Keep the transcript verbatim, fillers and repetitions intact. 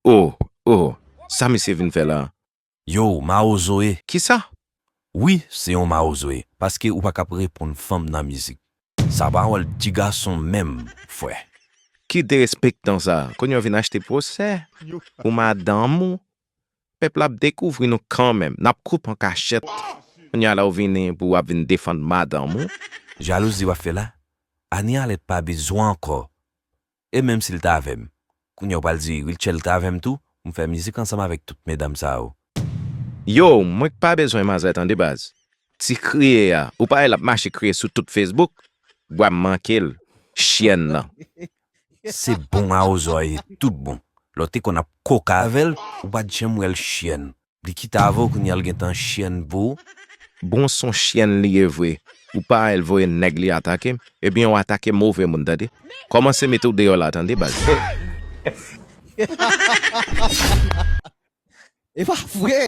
Oh, oh, sa misye vin fè la? Yo, mawozo ye. Kisa? Wi, se yon mawozo ye. Paske ou pa k ap reponn fanm nan mizik. Sa pawòl ti gason menm, frè. Ki derespektan sa? Kounye a w vin achte pwosè pou madanm ou? Pèp la ap dekouvri nou kanmenm. N ap koupe an kachèt. Kounye a la w vini pou w ap vin defann madanm ou? Jalouzi w ap fè la? Ani Alèt pa bezwen ankò. E menm si l t avè m, kounye a w pral di Rutshelle t avè m tou pou m fè mizik ansanm avèk tout medam sa yo. Yo, mwen k pa bezwen manzè tande baz. Ti kriye a, ou pa wè l ap mache kriye sou tout Facebook? Bwa m manke l, chyèn nan. Se bon mawozo a ye tout bon. Lè w te konn ap koka avè l, ou pa t janm wè l chyèn. Li kite avè w kounye a l gentan chyèn pou ou. Bon, s on chyèn li ye vre. Ou pa wè l voye nèg li atake m? Ebyen w atake move moun tande. Kòmanse mete w deyò la tande baz. E pa vre.